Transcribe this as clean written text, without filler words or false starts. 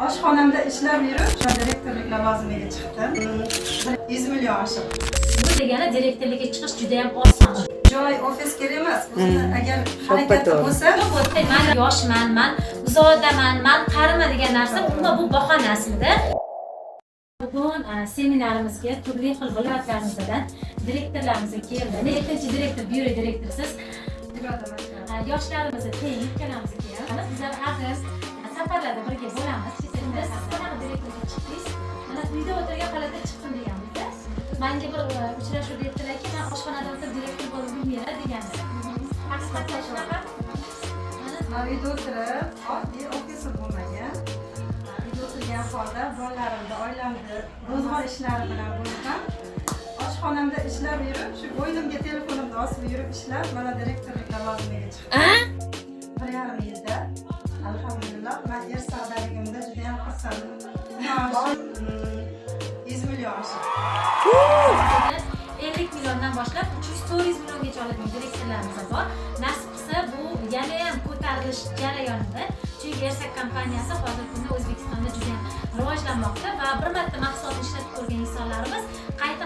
Oshxonamda ishlab yurib, shu direktorlik lavozimiga chiqdim. 100 million oshib. Bu degani direktorlikka chiqish juda ham oson. Joy, ofis kerak emas. O'zini agar harakati to'g'ri. bo'lsa, Bu yerda man yoshman, man uzoqdaman, man qariman degan narsa umuman bu bahona aslida. Bugun seminarimizga turli xil viloyatlarimizdan direktorlarimiz keldi. Yettinchi direktor, byuro direktorisiz. Yoshlarimizni teng, ikkalamiz ham. Bizlar har doim safarlarda birga bo'lamiz. Endi siz qanaqa direktorga chiqdingiz? Mana uyda o'tirgan holatda chiqdim deganmiz. Manga bir uchrashuvda aytdilarki, man oshxonada o'tirib direktor bo'lib bilmayman deganlar. Haqiqatdan shunaqa? Mana. Man uyda o'tirib, oddiy ofisim bo'lmagan. Uyda o'tirgan holda bolalarimni, oilamni ro'zg'or ishlari bilan bo'lib ham oshxonamda ishlab yurib, shu bo'ynimga telefonimni osib yurib ishlab, mana direktorlik lavozimiga chiqdim. 1,5 yilda, alhamdulillah, man Ersakdaligimda juda ham xursandman. Maoshim 100 million oshib. 50 milliondan boshlab 300-400 milliongacha oladigan direktorlarimiz bor. Nasib qilsa, bu yana ham ko'tarilish jarayonida. Chunki Ersak kompaniyasi hozirgi kunda O'zbekistonda juda ham rivojlanmoqda va bir marta mahsulotni ishlatib ko'rgan insonlarimiz qayta